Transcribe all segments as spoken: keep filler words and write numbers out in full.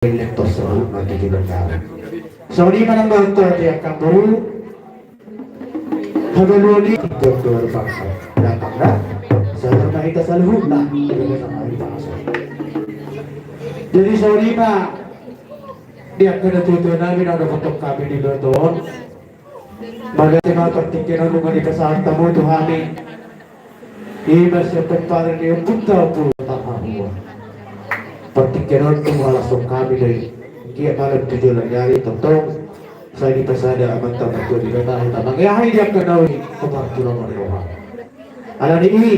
Elektor selalu maju di negara. Songon i ma nang dohot tu angka boru. Hagaluan i dohot tu bangso. Datang da. Sadar ma hita saluhutna. Jadi songon i ma di angka natuatua nami na dohot hami di loto on. Mauliate ma partingkian on nunga dipasahat hamu tu hami. Ima sian pomparan ni ompunta Ompu Tarhahua. Partingkian on nunga langsung hami do i. Anggiat malam tu joloan ni ari tongtong sai dipasada Amanta Martua Debata hita mangeahi di angka nauli tu parpulaoan ni roha. Alani i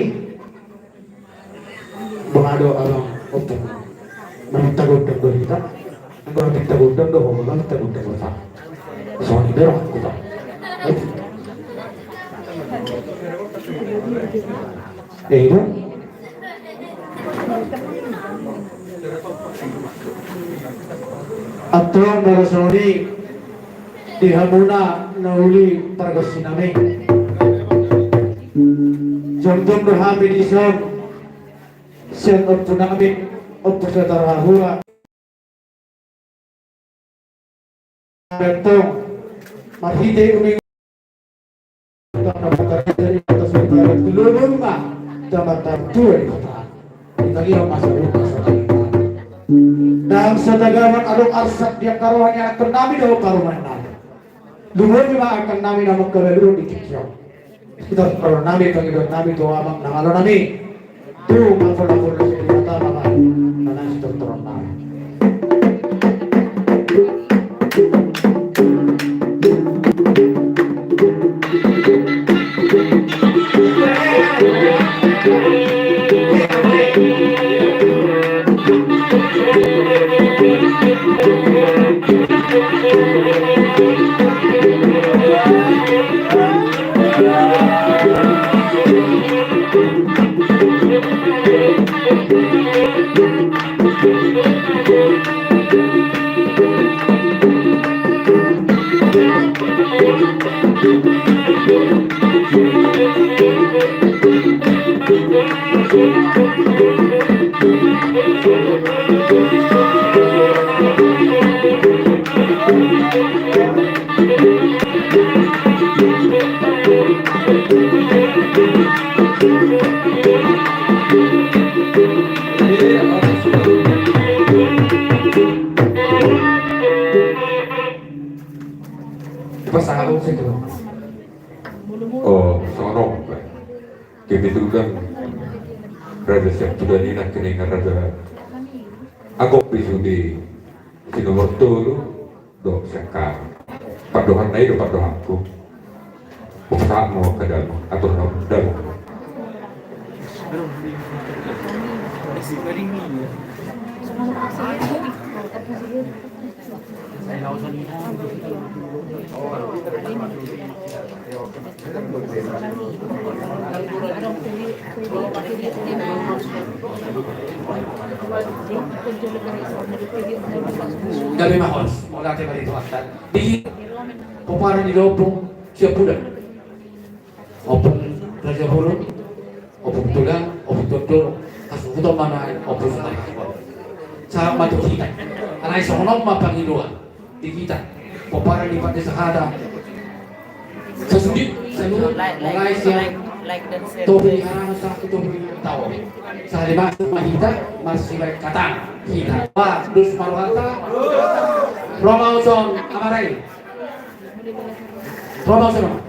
Boha do abang ompung. Maminta gondang do hita. Anggo maminta gondang do ho, maminta gondang do hita. Songon i do rohangku, Pak. Eh, ido. Antong molo songon i di hamuna na uli pargonsi nami. Jongjong do hami dison sian ompu nami, Ompu Tarhahua. Antong marhite uning Dang satagaman adong arsak di angka roha ni anakkon nami dohot parumaen nami. Lumobi ma angka nami na mangkabaluhon di tingki on. Hita parrohahon nami, pangidoan nami tu amang na malo nami. Tu mangkon-mangkon na sipilata ma na nasi tortoron nami. Pasangan situ. Oh, songon on. Kebetulan Raja Siampudan i nangkiningan Raja Agung i sude si nomor tolu. Dohot sian hami. Pandohan na i do pandohanku. Usaha mo angka damang, atur na damang. Gabe ma horas, mauliate ma di Tuhanta. Di pomparan ni da Ompung Siampudan, Ompung Raja Bolon, Ompung Tulang, Ompung Tondor, hasuhuton ma na Ompung Sumari. Sahat ma tu hita. Alai songon on ma pangidoan di hita pomparan ni Pandesa Hata. Sasudut saluhut, mulai sian topi ni harana sahat tu topi ni taon. Sahali masa ma hita marsibahen hata hita. Ba, dos ma rohanta. Ro ma uson amang. Ro ma uson amang.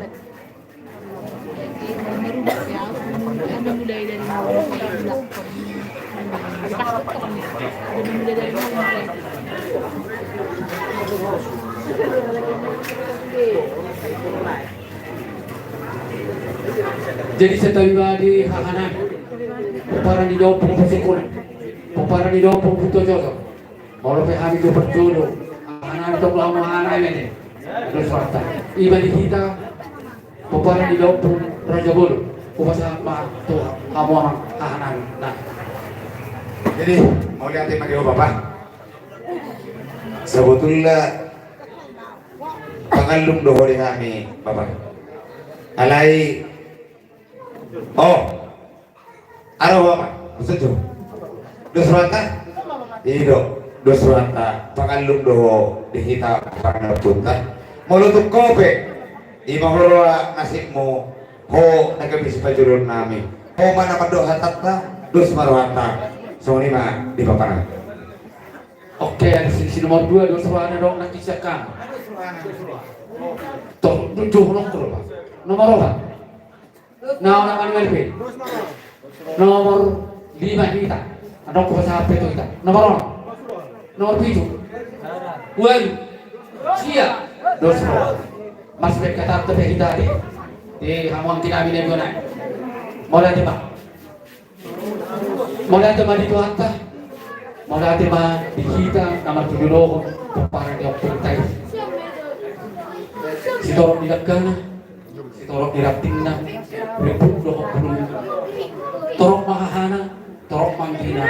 Jadi santabi ma di hahanami, pomparan ni da Ompung Sukun, pomparan ni da Ompung Putu Jojo. Molo pe hami tu parjolo, hahanami tong laho ma hahanami ate. Dos rohanta. Iba di hita, pomparan ni da Ompung Raja Bolon, hupasahat ma tu hamu amang hahanami. Nah. Jadi, mauliate ma di ho Bapa. Sabotulna pangallum do ho di hami Bapa. Alai, oh, aro ho amang, maksudku. Dos rohanta? I do. Dos rohanta, pangallum do ho di hita parnapunta. Molo tung ho pe, ima ho roha nasibmu, ho na gabe sipajoloan nami. Ho ma na mandok hatanta, dos ma rohanta. Songon i ma di paparan. Oke, ada sisi nomor dua, dos rohana dong, nanti siapkan. Tuh, tujuh nomor, Pak. Nomor berapa? Nah, orang mana lagi? Nomor lima di kita. Ada kuasa apa itu kita? Nomor berapa? Nomor tujuh. Wan. Sia. Dos roha. Mas, baik kata apa tadi? Di hamuan kita ini guna. Mau lihat, Pak. Mauliate ma di Tuhanta, mauliate ma di hita na martudodohon pomparan ni ompunta i. Sitorop ni dangkana, sitorop ni rantingna, ribut dohot bulungna. Torop ma hahana, torop ma anggina,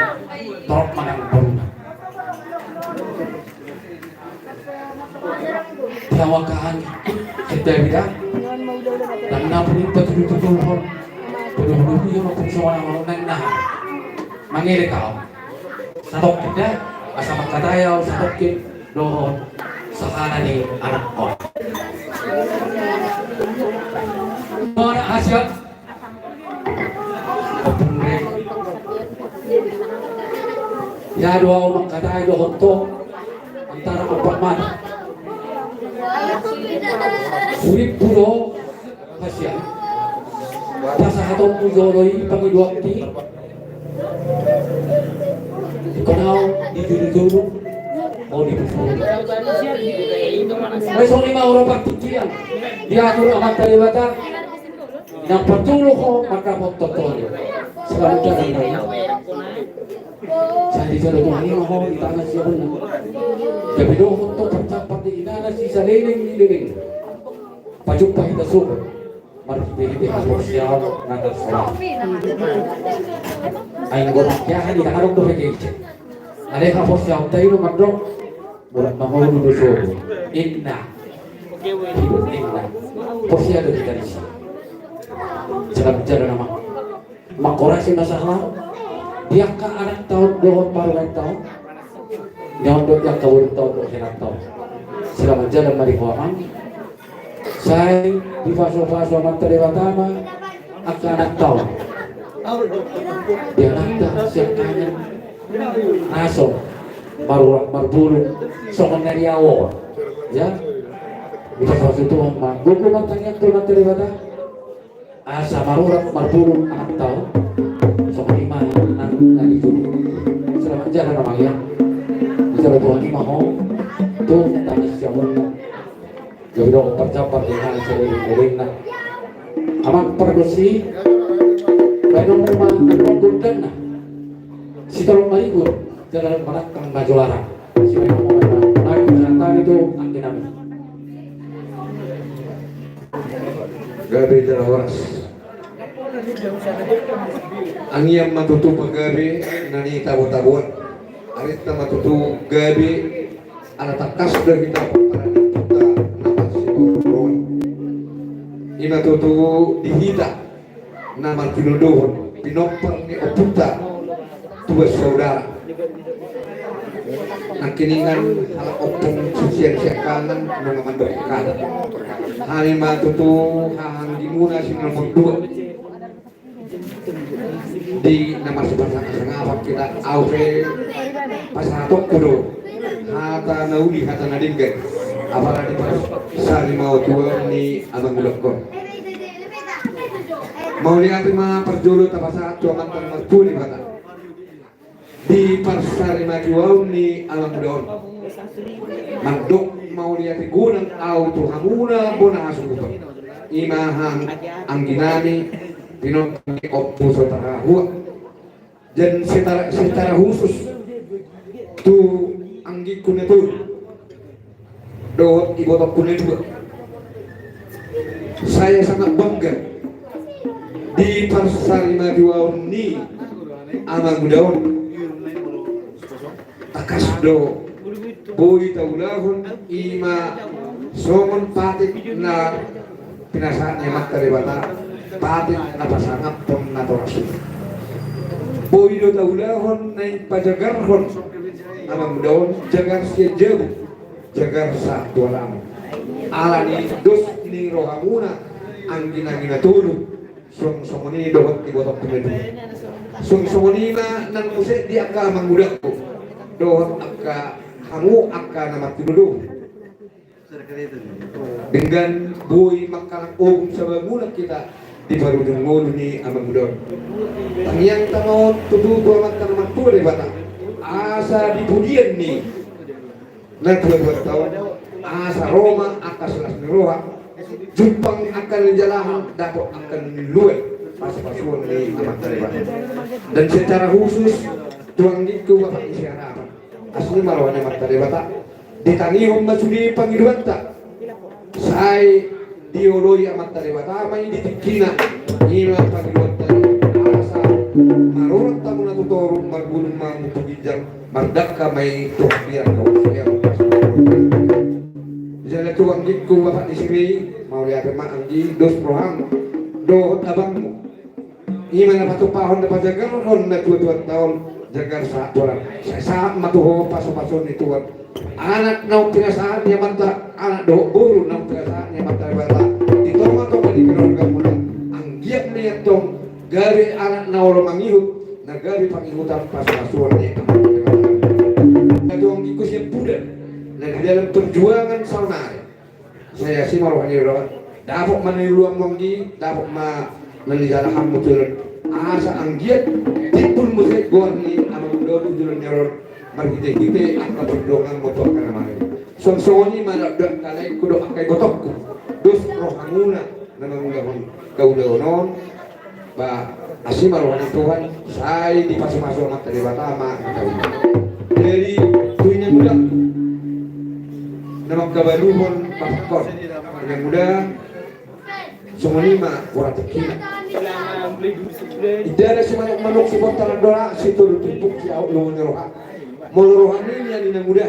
torop ma nang boruna. Di hamu angka hami, setiap bida, dan na pun patudu-tudulhon, patudu-tudulhon, pun songon na manang na mangelek au. Satongkin da, asa mangkatai au satongkin dohot sahala ni anak on. Mana hasil? Ia do au mangkatai dohot ho antara ompat mata. Hurippu do hasian. Pasahatonmu jolo i pangidoanki. Ingkon au di julu-julu, au di pupuru. Ai songon i ma ro partingkian. Diatur Amanta Debata. Nang parjolo ho mandapot tontonan. Selamat jalan, Bang. Sai dijalo Tuhan i ma ho di tangan siapunna. Gabe dohot ho parcampar di inana si saleleng ni leleng. Pajumpa hita sogot. Marhite-hite haporseaon na tarsolang. Ai anggo nangkin aha di tangan dope kecek. Alai haporseaonta i do mandok. Borat mangolu do sogot. Inna. Hidup inna. Porsea do hita disi. Selamat jalan, Amang. Mangkorasi masalah. Di angka anakta on dohot parumaenta on. Di on dohot di angka borunta on dohot inanta on. Selamat jalan ma di ho, Amang. Sai dipasu-pasu Amanta Debata ma angka anakta on. Di anakta siangkangan. Naso marurat marbulung songon na di ahu on. Ya. Dipasu-pasu Tuhan ma. Gogo ma tangiangku Amanta Debata. Asa marurat marbulung anakta on. Songon i ma nang na di julu. Selamat jalan, Amang, ya. Dijalo Tuhan i ma ho tu tangan siamunna. Gabe dohot parcampar di inana saleleng ni lelengna. Amang pargonsi. Baen hamu ma gondangna. Sitorop maribur jala manangkang na jolo arang. Sibaen hamu ma i ma. Nami manang tadi tu anggi nami. Gabe jala horas. Angian ma tutu pagabe na nitabo-taboan. Arinta ma tutu gabe ala tangkas do hita pomparan ni ompunta na marsipaoloan. Ima tutu di hita na martudodohon pinompar ni ompunta tu bersaudara. Nangkiningan halak ompung susian siangkangan nunga mandok hata. Hami ma tutu haha anggimuna si nomor dua. Di na marsipasangap-sangapan hita, au pe pasahatonku do hata na uli, hata na denggan. Apala di parsarimaon ni amang ulakkon. Mauliate ma parjolo tapasahat tu Amanta na martua Debata. Di parsarimaon ni amang ulaon. Mandok mauliate godang au tu hamuna bona hasuhuton. Ima haha angginami, pinompar ni Ompu Sotarahua. Dan secara, secara khusus tu anggingku na tolu. Dohot ibotongku na dua. Saya sangat bangga di parsarimaon ni amang ulaon. Tangkas do boi taulahon ima songon patik na pinasahat ni Amanta Debata, patik na pasangaphon natorasna. Boi do taulahon naeng pajagarhon Amang Daon, jagar sian jabu, jagar sahat tu alamu. Alani dos ni rohamuna, anggi nami na tolu, suang songon i dohot di botokkuna i. Suang songon i ma nang muse di angka amangudangku dohot angka hamu angka na martudo. Denggan boi mangkalang ogung sabamuna hita di parujung ngolu ni amangudangku. Tangiangta ma on tutu tu Amanta na martua Debata, asa di pudian ni na tuatua taon, asa ro ma angka silas ni roha, jumpang angka na nijalahan, dapot angka na niluluan, pasupasuon ni Amanta Debata. Dan secara khusus tu anggingku Bapak ni Siharapan, asi ma roha ni Amanta Debata, ditangihon ma sude pangidoanta. Sai dioloi Amanta Debata ma i di tingkina. I ma pangidoanta, asa marurat hamu na tu toru, margulung ma hamu tu ginjang, mardangka ma i tu hambirang dohot sian. Jala tu anggingku Bapak ni si Rei, mauliate ma anggi, dos roham dohot abangmu. I ma na patupahon na pajagalhon na tuatua taon, jagar sahat tu alamu. Sai sahat ma tu ho pasupasuon ni Tuhan. Anak naung pinasahat ni amanta, anak dohot boru naung pinasahat ni Amanta Debata di tongatonga ni keluargamuna. Anggiat ma i antong gabe anak na olo mangihut, na gabe pangihutan pasupasuon ni Amanta Debata. Na tu anggingku sian Puda, na di dalam perjuangan saonari. Sai asi ma roha ni roha. Dapot ma na niluluanmu anggi, dapot ma na nijalahanmu tu joloan. Asa anggiat timbul muse goar ni amangudangku tu joloan ni ari on, marhitehite angka pardonganmu tu angka na mangihut. Suang songon i ma dohot angka laengku dohot angka ibotongku. Dos rohamuna na mangulahon haulaon on. Ba, asi ma roha ni Tuhan, sai dipasupasu Amanta Debata ma hita. Jadi tu inangudangku na mangkabaluhon bapak on, inanguda, songon i ma borat tingkina. Inda na simanuk-manuk, sibontal andora, sitolu tumpuk, siaut lomo ni roha. Molo roha ni nian inanguda,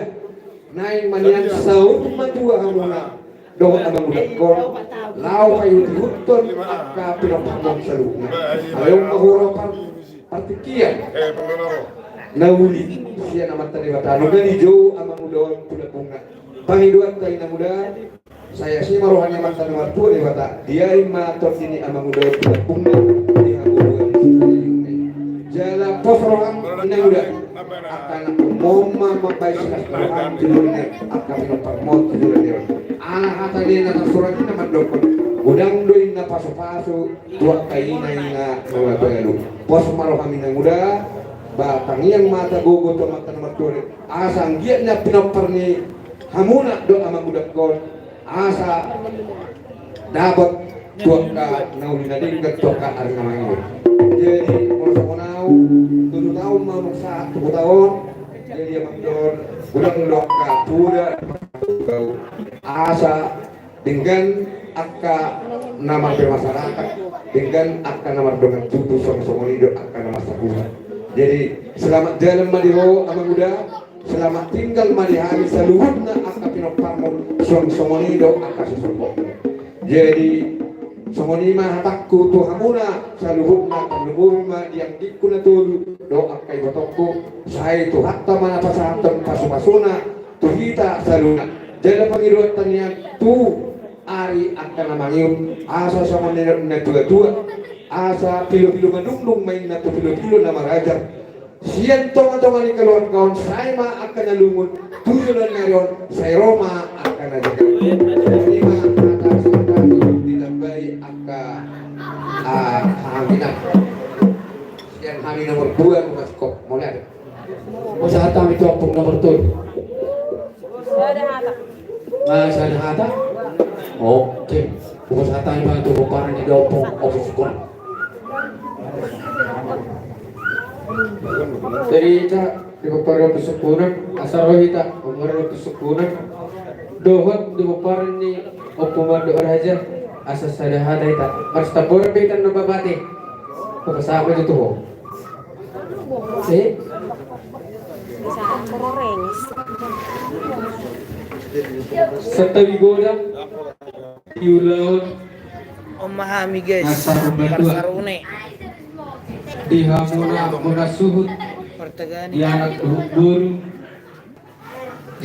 naeng ma nian saut matua hamuna dohot amangudangkon, laho paihut-ihuthon angka pinomparmon saluhutna. Alai on ma huroha par-, partingkian na uli sian Amanta Debata, nunga dijou amanguda on tu lambungna. Pangidoanta inanguda, sai asi ma roha ni Amanta na martua Debata, diain ma tondi ni amanguda on tu lambungna di hagogoon. Jala pos roham inanguda, angka anakkonmon ma mambahen silas ni roham tu joloan ni ari on, angka pinomparmon tu joloan ni ari on. Ala hata ni na tarsurat i na mandokkon, godang do inna pasupasu tu angka ina-ina na mabalu. Pos ma roham inanguda, ba tangiang ma hata gogo tu Amanta na martua i, asa anggiat na pinompar ni hamuna dohot amangudangkon, asa dapot tu angka na uli na denggan tu angka ari na mangihut. Jadi molo songon au, tolu taon ma unang sahat tu huta on. Jadi amang dohot, godang do angka poda, asa denggan angka na marbermasyarakat, denggan angka na mardongan tubu, songon-songon i do angka na marsahula. Jadi selamat jalan ma di ho amanguda. Selamat tinggal ma di hami saluhutna angka pinomparmu, suang songon i do angka susuhutmu. Jadi songon i ma hatangku tu hamuna saluhutna, tarlumobi ma di anggingku na tolu dohot angka ibotongku, sai Tuhanta ma na pasahathon pasupasuna tu hita saluhutna. Jala pangidoanta nian tu ari angka na mangihut, asa songon nidok ni na tuatua, asa pilopilo manungnung ma inna tu pilopilo na marajal. Sian tongatonga ni keluarga on sai ma angka na lungun, tu joloan ni ari on sai ro ma angka na jaga. Ima hata sangkap ditambai angka, ah, haminan. Sian hami nomor dua, Mas Kop, mau lihat. Pasahat hami tu ompung nomor tolu. Sada hata. Nunga sada hata? Oke. Hupasahat hami ma tu pomparan ni ompung, Ompung Sukuna. Jadi hita di pomparan ni Ompung Sukuna, asa ro hita pomparan ni Ompung Sukuna dohot di pomparan ni Ompung Mando Raja, asa sada hata hita. Marsitamboran pe hita na mambabate. Hupasahat ma jo tu ho. Eh? Santabi godang di ulaon. On ma hami, guys. Parsarune. Di hamuna, muna suhut. Partagaan. Di anak dohot boru.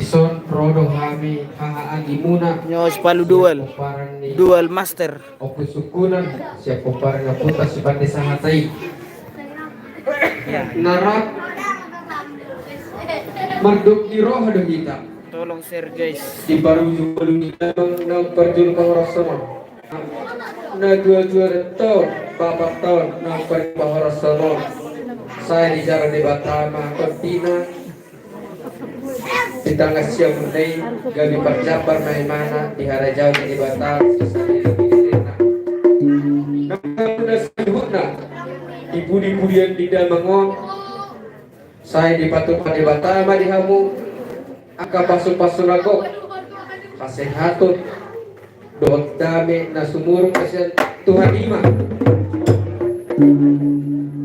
Dison ro do hami haha anggimuna. Nyos palu dual. Pomparan ni Dual master. Ompu Sungkunan, sian pomparan ni ompunta si Pande Sahata i. Ya. Na rap mardok di roha do hita. Tolong share, guys. Di parujung ulu ni damang naung parjolo panghorashon on. Natuatua do tong, bapa tong, naung parjolo panghorashon on. Sai dijalo Debata ma tondina. Di tangan siamun na i, gabe parjambar ma imana, diharajaon ni Debata, sesali na pinilirna. Naung na saluhutna, di pudipudian ni damang on, sai dipatupa Debata ma di hamu, angka pasupasu na gok, hasehaton, dohot dame na sumurung na sian Tuhan i ma.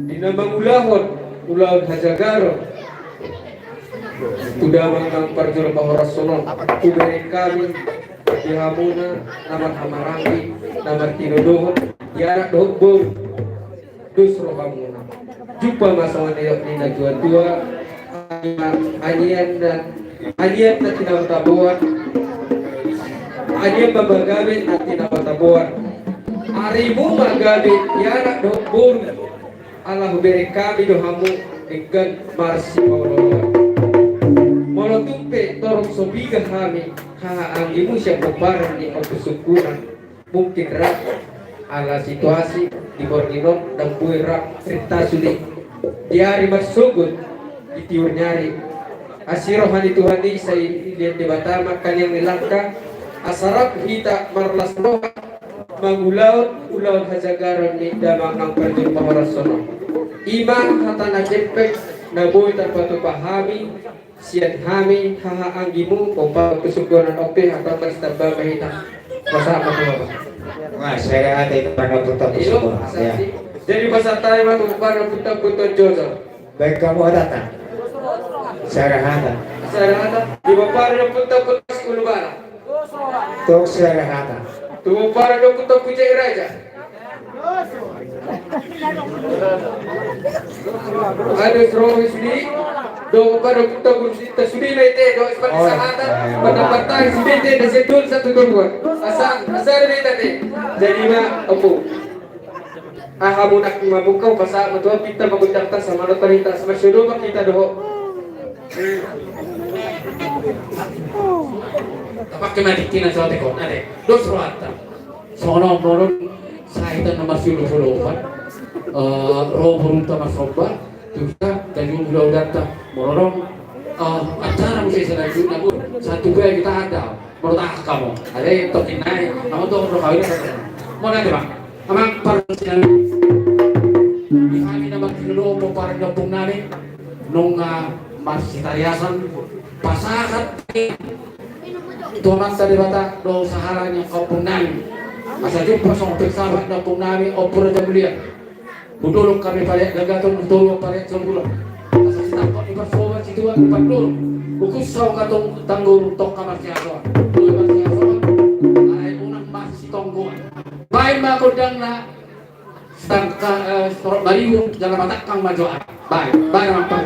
Di na mangulahon ulaon hajagaron tu damang naung parjolo panghorashon on, hubereng hami di hamuna na marhahamaranggi, na martinodohon di anak dohot boru. Dos rohamuna. Jumpa ma songon nidok ni natuatua, anian na, anian na tinataboan, anian ma gabe na tinataboan. Arimu ma gabe di anak dohot boru, ala hubereng hami do hamu denggan marsipaolooloan. Molo tung pe torop so piga hami haha anggimu sian pomparan ni Ompu Sungkunan. Mungkin rap ala situasi di borngin on ndang boi rap renta sude di ari marsogot di tiur ni ari. Asi roha ni Tuhan i sai dilehon Debata ma hangkaniang ni langka asa rap hita marlas roha mangulahon ulaon hajagaron ni damang naung parjolo panghorashon on. I ma hata na gempek na boi tarpatupa hami sian hami haha anggimu, pomparan Ompu Sungkunan on pe, hata ma sitamba ma hita. Pasahat ma tu Bapa. Wah, sai hata i tu pomparan Ompu Sungkunan. Iyo, ya. Jadi pasahat hami ma tu pomparan Ompu Sungkunan Jojo. Baen hamu hatata. Sai hata. Sai hata. Di pomparan Ompu Sungkunan Ulubalang. Tung sai hata. Tu pomparan Ompu Sungkunan Puja Raja. Ado srohi sudi, do pada puta guru sita sudi ma ite, do seperti sahata, pada partai sudi ite, da sedul satu tubuan. Asa, asa ada beta te. Jadi ma, ompu. Aha munak ma buka, pasahat ma tu api, ta magundang ta sama do parita, sama siodo ma hita doho. Tapakke ma dikki na sote ko, ade. Dos rohanta. Songon on molo sai hita na marsiulo-uloan, eh, ro borunta marsomba, tu hita, tajung ulaulanta, molo adong, eh, acara muse selanjutna, Bu, satu bae hita ada, molo tahan hamu. Ada yang tokin naik, namun tuh udah kawin, molo ada, Bang. Amang parsinan. Di hami na martinodohon pomparan ni ompung nami, nunga marsitariasan, pasahat tu Amanta Debata do sahala ni angka ompung nami. Asa jumpa songon pe sahabat ni ompung nami, Ompu Raja Mulia. Hudolok hami pariak gagaton, hutolu pariak jombulan. Asa sitampot ni parsoba situan ni pandoro. Hukus sauka tong tangguru tongka marsiasoan. Dua marsiasoan, alai unang marsitonggoan. Baen ma gondangna, tangka, eh, torop baribu, jala matangkang ma jo. Baen, baen ma pang.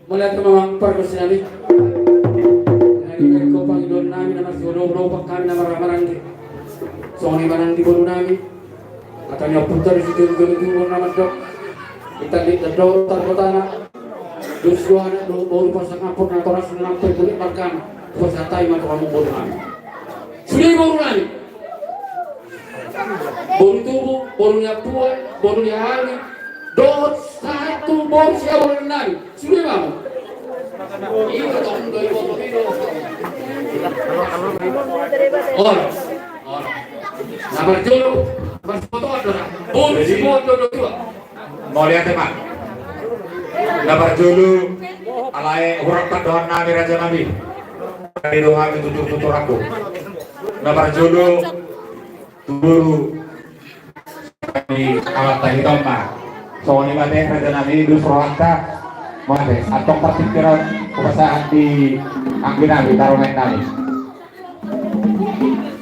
Mauliate ma amang pargonsi nami. Nangkin angka pangidoan nami na marsidohonon hami na marhahamaranggi. Songon i ma nang di boru nami. Hata ni ompunta do sitio ni jolo jumbo na mandok. Intan di tendo tarbatana. Dos do anak do boru pasang ampun na toras na nampe kulit markan. Pasahat hami ma tu hamu boru nami. Sude boru nami. Boru tubu, boru ni ampuan, boru ni ahaling, dohot sahat tu boru siaboran nami. Sude ma hamu. Ora, ora. Na parjolo, marsibotoan do ra. Boru sibotoan do tua. Mauliate ma. Na parjolo, alai hurang pandohan nami raja nami. Tadi do hami tutur-tuturanku. Na parjolo, tu boru ni amanta Hitom ma. Songon i ma te raja nami, dos rohanta. Mauliate, antong partingkian hupasahat di anggi nami, tarumaen nami.